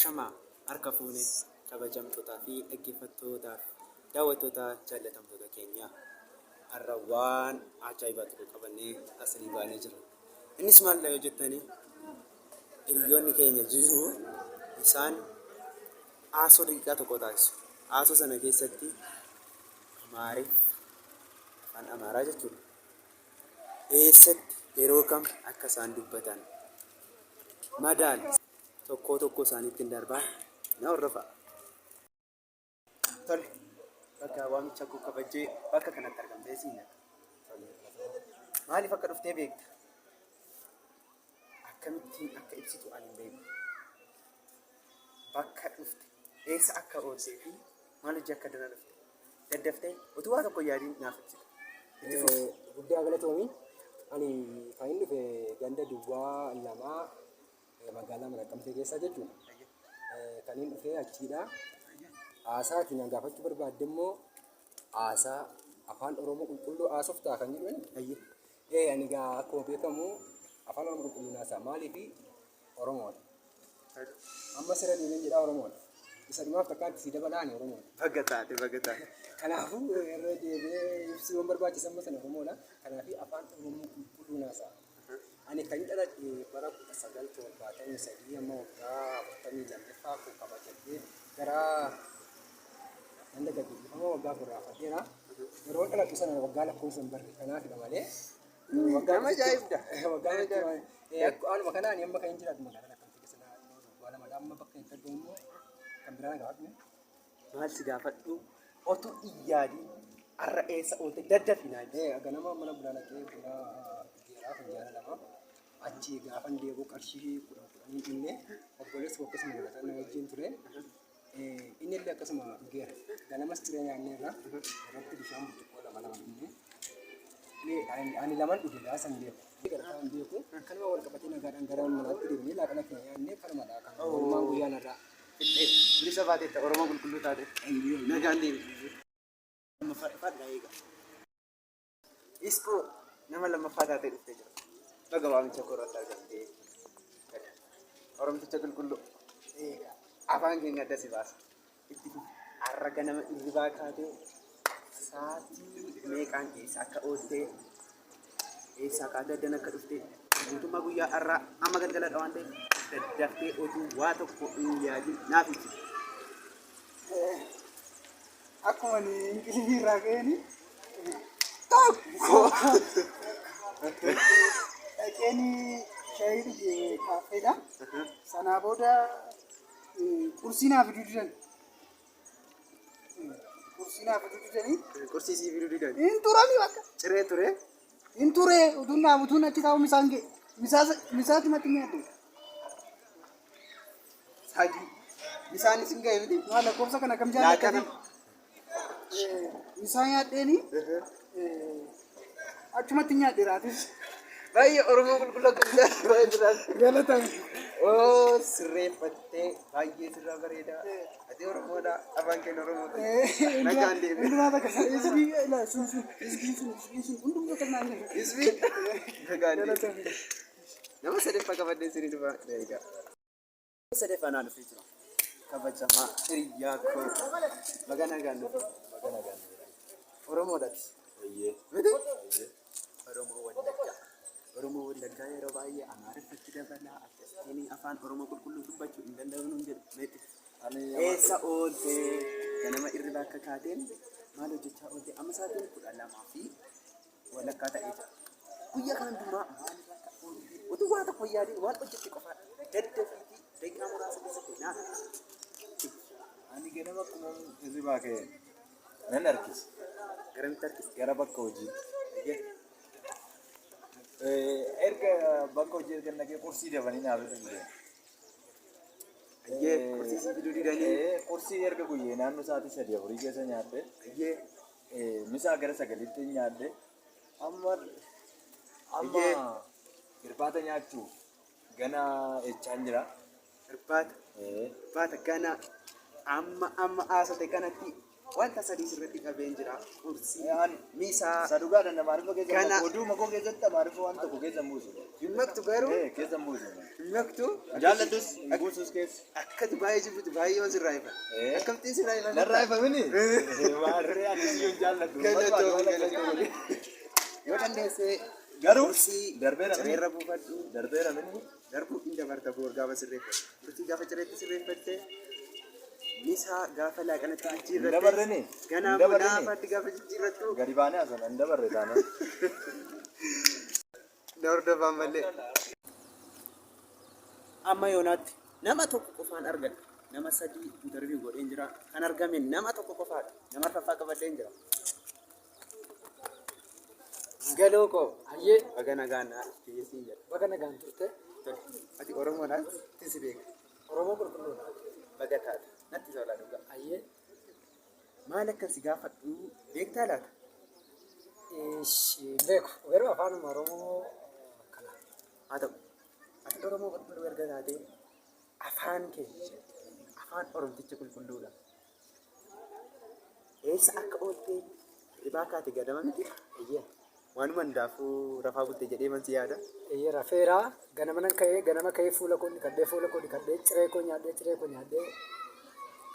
Ashamaa harka fuune kabajamtootaa fi dhaggeeffattootaaf daawwattoota jaallatamtoota keenya har'a waan ajaa'ibaa tokko qabannee asinii baanee jirra. Innis maal yoo jettanii hiriyoonni keenya jiru isaan haasoo daqiiqaa tokko taasisu. Haasoo sana keessatti Amaariffa afaan Amaaraa jechuudha. Eessatti yeroo kam akka isaan dubbatan madaali tokkoo tokkoo isaaniitti hin darbaa na hordofaa. Tole bakka waamicha koo kabajjee bakka kanatti argamtee siin jedha. Maaliif akka dhuftee beekta? Akkamittiin akka ibsitu ani hin beeku. Bakka dhufte, eessa akka ooltee fi maal hojii akka dana dhufte daddaftee utuu waa tokko hin yaadiin naaf ibsita. Itti fufi. Guddaa galatoomi. Ani kan inni dhufe ganda duwwaa lamaa magaalaa Naqamtee keessa jechuudha. Kan inni dhufe achiidha. Haasaa ati na gaafachuu barbaadde immoo haasaa afaan Oromoo qulqulluu haasoftaa kan jedhu. Ee ani egaa akkuma beekamu afaan Oromoo qulqulluu naasaa maaliif Oromoodha. Amma sirra deemeen jedhaa Oromoodha. Isa dhumaaf takkaatti si dabalaa ani Oromoodha. Baga taate baga taate. Kanaafuu irra deebi'ee ibsuu waan barbaachisan amma sana Oromoodha. Kanaafii afaan Oromoo qulqulluu naasaa. Ani kan dhaladhe bara 1973 amma waggaa 42ffaa koo kabajadhee gara ganda gaggeeffama waggaa gurraafateera. Yeroo dhaladhu sana waggaa lakkoofsa hin barre kanaafidha malee. Waggaa Nama ajaa'ibda. Waggaa haaluma kanaan amma kan hin jiraatu magaalaa Naqamtee keessa naannoo duwwaa lamadha. Amma bakka hin argamu immoo kan biraa na gaafadhu. Maal si gaafadhu otuu hin yaadiin har'a eessa oolte daddafi naa ibsi. Ganama mana bunaa dhaqee buna geeraa finjaala lama achi gaafan deebi'u qarshii kudhan kudhanii dhumne obboleessi koo akkasuma galataan na wajjin ture. Inni illee akkasuma dhugeera. Ganamas ciree nyaanneerra irratti bishaan burcuqqoo lama lama dhumne. Ani laman dhuge gaafa san beeku. Galataan beeku kanuma wal qabatee nagaadhaan gara manaatti deemnee laaqana keenya nyaannee kanumadha kan oolmaan guyyaan irraa. Bilisa baateetta Oromoo qulqulluu taate. Nagaan deemi. Lammaffaa dhufaadha eega. Iskoo nama lammaffaa taatee dhuftee jira. Baga waamicha koo irratti argamtee. Oromticha qulqulluu. Afaan keenya adda si baasa. Itti fufi. Har'a ganama irribaa kaatee sa'aatii meeqaan eessa akka ooltee eessaa kaatee addan akka dhuftee guutummaa guyyaa har'aa amma galgaladha waan ta'eef daddaftee otuu waa tokko hin yaadin naaf ibsi. Akkuma ani Ingilizii irraa ka'een Tokko. dhaqeen shaayii dhuge kaaffeedha. Sanaa booda qursii naa fiduu didan. Qursii naa fiduu didanii. Qursii sii fiduu didan. Hin turani bakka. Ciree ture. Hin ture utuun naa utuun achi taa'u misaan ga'e. Misaati matti nyaadde. Sadii. Misaan isin ga'e miti. Maa lakkoofsa kana kam Laaqana. jaallatanii? Misaa nyaadheeni achumatti nyaadhe raatis. Baay'ee Oromoo qulqulluu akka bishaan baay'ee jiraatu. Galatame. Oo sirreeffattee baay'ee sirraa bareeda. Ati Oromoodha afaan keenya Oromoodha. Nagaan deebi'e. Hundumaa bakka isaa isbii ilaa sun sun isbii sun isbii sun hundumtuu akka naan jedhe. Isbii nagaan deebi'e. Nama sadaffaa qabadhee sirrii dhufa. Egaa. Sadaffaa naa dhufee jira. Kabajamaa hiriyyaa koo. Baga nagaan dhufe. Baga nagaan dhufe. Oromoodhati. Eeyyee. Miti? Oromoo Wallaggaa. Oromoo Wallaggaa yeroo baay'ee Amaariffatti dabalaa akkasiin afaan Oromoo qulqulluu dubbachuu hin danda'u nuun jedhu. Meetti. Ani Eessa oolte? Ganama irriba akka kaateen maal hojjechaa oolte? Amma sa'aatiin 12 fi walakkaa ta'ee jira. Guyyaa kana hundumaa maalirra akka oolte utuu waa tokko hin yaadiin waan hojjette qofaa daddafiitii daqiiqaa muraasa keessatti naaf ibsi. Ani ganama akkuma hirribaa ka'een nan harkise. Garamitti harkiste? Gara bakka hojiitti. Eeyyee. Erga bakka hojii erga dhaqee qursii dafanii naa fiduu didan. Eeyyee qursii sii fiduu didanii. Qursii erga guyyee naannoo sa'aatii sadii afurii keessa nyaadhe. Eeyyee. Misaa gara sagaliitti nyaadhe. Amma amma Eeyyee. irbaata nyaachuuf gana echaan jira. Irbaata. Irbaata gana amma amma haasate kanatti Wanta sadii sirratti qabeen jira. Qursii, misaa, Isa dhugaadha Amaariffa keessa Kana- oduu makoo keessatti Amaariffa waan tokko keessa hin buusu. Hin maktu garuu Keessa hin buusu. hin maktu. Jaallatus hin buusus keessa. Akkati baay'ee jibbitu baay'ee waan sirraa ifa. Akkamittiin sirraa ifa? Narraa ifamini? Maarree ani siyyuu hin jaalladhu. Galatoomi galatoomi. Yoo dandeesse Garuu qursii darbeera mini. cireerra buufadhu. Darbeera mini. Darbuu hin dabarta boor gaafa sirreeffatte. Qursii gaafa cireetti sirreeffatte. Misaa gaafa laaqanatti Hin jijjiirratte. dabarreni. Ganaa Hin dabarreni. naafaatti gaafa jijjiirrattu. Gadi baanee haasofna hin dabarre taanaan. Na hordofaa malee. Amma yoonaatti nama tokko qofaan argadha. Nama sadii interview godheen jira. Kan argame nama tokko qofaadha. Nama arfaffaa qabadheen jira. Galoo koo. Ayyee Baga nagaan naa dhufte siin jedha. baga nagaan turte. Tole. Ati Oromoodhaan si beeka. Oromoo qulqulluudha. Baga taate. Natti tola dhugaa. Ayyee Maal akkan si gaafadhu beektaa laata? Ishi beeku garuu afaanuma Oromoo kana. Haa ta'u. Ati Oromoo qulqulluu erga taate afaan kee afaan Oromticha qulqulluudha. Eessa akka oolte ribaa kaate gadama miti? Ayyee Waanuma hundaafuu rafaa bulte jedhee man si yaada. Ayyee rafeeraa ganama nan ka'ee ganama ka'ee fuula koo dhiqadhee fuula koo dhiqadhee ciree koo nyaadhee ciree koo nyaadhee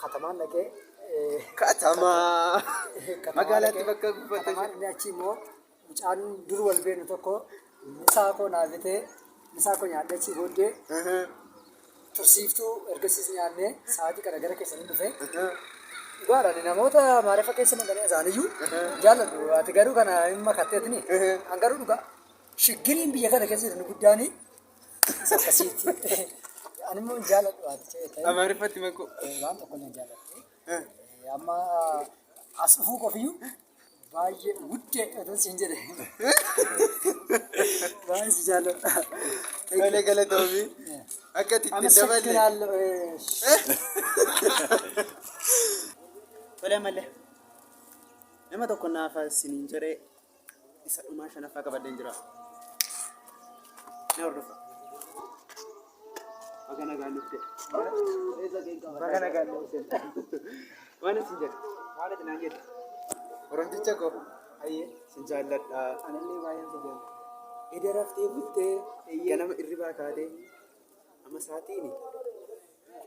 katamaan dhaqee Katamaa! katamaa Magaalaatti dhaqee bakka buufatte. katamaan inni achi immoo mucaan dur wal beeknu tokko misaa koo naa bitee misaa koo nyaadhee achii booddee tursiiftuu ergasiis nyaannee sa'aatii kana gara keessanii dhufe. Dhugaadha ani namoota Amaariffa keessa maqanii isaaniyyuu jaalladhu. Ati garuu kana hin makatteetini. An garuu dhugaa shiggiriin biyya kana keessa jiru guddaani isa akkasiiti. Ani immoo hin jaalladhu ati ta'e. Amaariffatti makuu. Waan tokko illee hin jaalladhu. Amma as dhufuu qofiyyuu baay'ee wuddee otoo siin jedhe. Baay'ee si jaalladha. Tole galatoomi. Akka itti hin daballe. አመሰግናለሁ። Tole malee. Nama tokko naafa siniin jedhee isa dhumaa shanaffaa qabadheen jira. Na hordofa. Baga nagaan dhufte. Baga nagaan dhufte. Waan isin jedhe. Maal ati naan jette? Oromticha koo Ayyee sin jaalladha. Anillee baay'een si jaalladha. Eda raftee bultee ganama irribaa kaatee amma sa'aatiin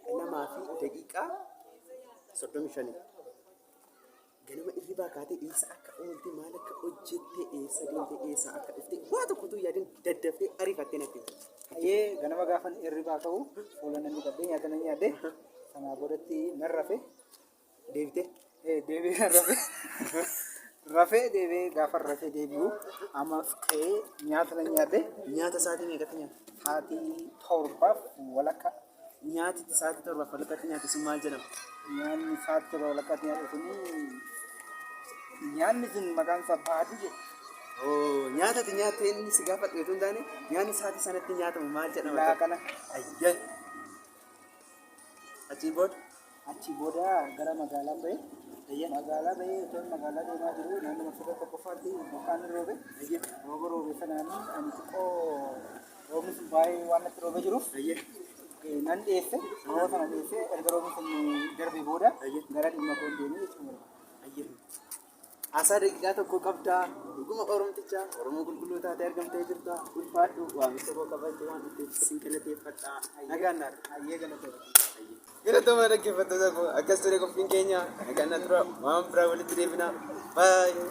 2:35. Ganama irribaa kaatee eessa akka oolte maal akka hojjette eessa deemte eessa akka dhufte waa tokkotu yaadin daddaftee ariifattee natti himte. Ayyee ganama gaafan irribaa ka'u fuula nan dhiqadhee nyaata nan nyaadhe sanaa boodatti nan rafe. Deebitee? Deebi'ee nan rafe. Rafee deebi'ee gaafa rafee deebi'u ammas ka'ee nyaata nan nyaadhe. Nyaata sa'aatii meeqatti nyaatta? Sa'aatii 7:30. Nyaati sa'aatii 7:30tti nyaate sun maal jedhama? Nyaanni sa'aatii 7:30tti nyaate suni nyaanni sun maqaan isaa baaduu jedha. Oo, nyaata ati nyaatte inni si gaafadhu otoo hin taane nyaanni sa'aatii sanatti nyaatamu maal jedhama? Laaqana. Ayyee. Achii booda? Achii booda gara magaalaan ba'e. Magaalaa ba'ee otoo magaalaa deemaa jiru naannoo marsata tokkoffaatti bokkaan ni roobe. Rooba roobe sanaan ani xiqqoo roobni sun baay'ee waan natti roobee jiruuf nan dheesse. Rooba sana dheesse erga roobni sun darbee booda gara dhimma koon deemee jechuudha. Haasaa daqiiqaa tokko qabdaa. Dhuguma Oromtichaa Oromoo qulqulluu taatee argamtee jirta. Ulfaadhu waamicha koo kabajjee waan dhufteef sin galateeffadha. Nagaan naa tura. Ayyee galatooma. Galatooma dhaggeeffattoota koo akkas ture qophiin keenya nagaan naa tura waan biraa walitti deebina. Baay'ee.